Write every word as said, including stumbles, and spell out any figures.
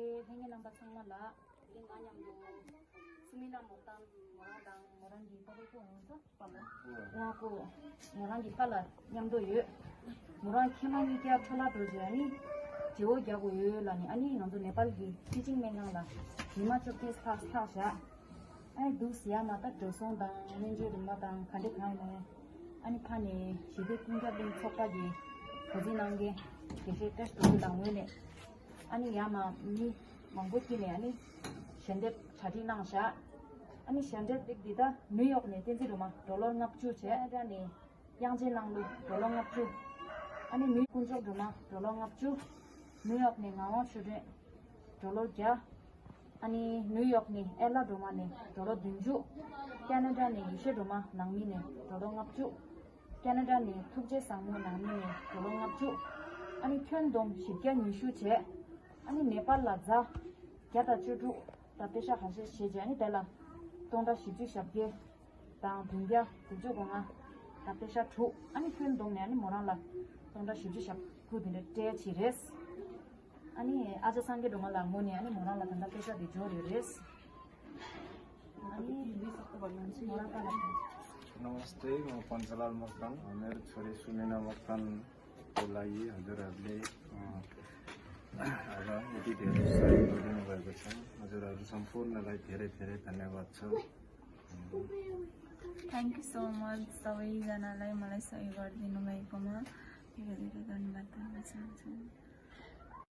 ལྷན་རྒྱས་རྣམ་པ་ཚང་མ་ལ། དེ་རིང་ང་མཉམ་དུ་སུ་མི་ན་མོག་ཏང་མོ་རང་དང་མོ་རང་གི་པ་ལགས་ཀོ་ཡོང་ས་པ་ལགས་ཀོ་མོ་རང་གི་པ་ལགས་མཉམ་དུ་ཡོད། མོ་རང་ཁྱེད་མ་གཉིས་ཀྱ་འཕྲོ་བརླག་འགྲོ་བྱས་ཨ་ནི་བརྗེ་བོ་རྒྱག་དགོས་ཡོད་ལ་ནི་ཨ་ནི་ང་ཚོ་ནེ་པཱལ་གྱི་པེ་ཅིང་སྨན་ཁང་ལ་ཉི་མ་བཅོ་བརྒྱད་ལྷག་ལྷག་བཞག་ཨ་ནི་འདུག་ཟེར་ཡ་མ་ད་འགྲོ་སོང་དང་སྨན་བཅོས་རིན་མ་དང་ག་འདྲ་གང་ཡིན་ནའི་ཨ་ནི་ཕ་ནས་ཞི་བདེ་ཀུན་ཁྱབ་གླིང་ཚོགས་པ་གི་གོ་སྒྲིག་གནང་མཁན་དགེ་བཤེས་བཀྲ་ཤིས་རྡོ་རྗེ་ལགས་ངོས་ནས་ཨ་ནི་ཡ་མ་མི་མང་པོ་ཀྱིས་ནས་ཨ་ནི་ཞལ་འདེབས་གྲ་སྒྲིག་གནང་བཞག་ཨ་ནི་ཞལ་འདེབས་འདི་འདི་ད་ནིའུ་ཡོག་ནས་བསྟན་འཛིན་སྒྲོལ་མ་ཌོ་ལར་ལྔ་བཅུ་བྱས། ཨ་ནི་དབྱངས་ཅན་གླིང་ལུ་ཌོ་ལར་ལྔ་བཅུ། ཨ་ནི་ནིའུ་དཀོན་མཆོག་སྒྲོལ་མ་ཌོ་ལར་ལྔ་བཅུ། ནིའུ་ཡོག་ནས་ངག་དབང་ཆོས་སྒྲོན་ཌོ་ལར་བརྒྱ། ཨ་ནི་ནིའུ་ཡོག་ནས་ཨེ་ལ་སྒྲོལ་མ་ནས་ཌོ་ལར་བདུན་ཅུ། ཁེ་ན་ཌ་ནས་ཡེ་ཤེས་སྒྲོལ་མ་ནང་མི་ནས་ཌོ་ལར་ལྔ་བཅུ། ཁེ་ན་ཌ་ནས་ཐུགས་རྗེ་བཟང་མོ་ནང་མི་ནས་ཌོ་ལར་ལྔ་བཅུ། ཨ་ནི་ཁྱོན་བསྡོམས་བཞི་བརྒྱ་ཉི་ཤུ་བྱས། ཨ་ནི་ནེ་པཱལ་ལ་ཛ་བརྒྱ་དང་བཅུ་དྲུག་དང་པེ་ཤ་ཁ་ཤས་བྱས་རྗེས་ཨ་ནི་དེ་ལ་སྟོང་ཕྲག་བཞི་བཅུ་ཞེ་བརྒྱད་དང་བདུན་བརྒྱ་དགུ་བཅུ་གོ་ལྔ་དང་པེ་ཤ་དྲུག་ཨ་ནི་ཁྱོན་བསྡོམས་ནས་ཨ་ནི་མོ་རང་ལ་སྟོང་ཕྲག་བཞི་བཅུ་ཞེ་དགུ་དེ་འདྲ་སྤྲད་ཕྱིན་རེད། ཨ་ནི་ཨ་ཅག་སངས་རྒྱས་སྒྲོལ་མ་ལགས་ངོས་ནས་ཨ་ནི་མོ་རང་ལ་ད་ལྟ་པེ་ཤ་དེ་འབྱོར་ཡོད་རེད། ཨ་ནི་མོ་རང་པ་ལགས། नमस्ते, म पञ्चलाल मोक्तान, मेरो छोरी सुमिना मोक्तानको लागि हजुरहरूले, अँ, आज यति धेरै सहयोग गरिदिनु भएको छ। हजुरहरू सम्पूर्णलाई धेरै धेरै धन्यवाद छ। Thank you so much, सबैजनालाई मलाई सहयोग गरिदिनु भएकोमा धेरै धेरै धन्यवाद भन्न चाहन्छु।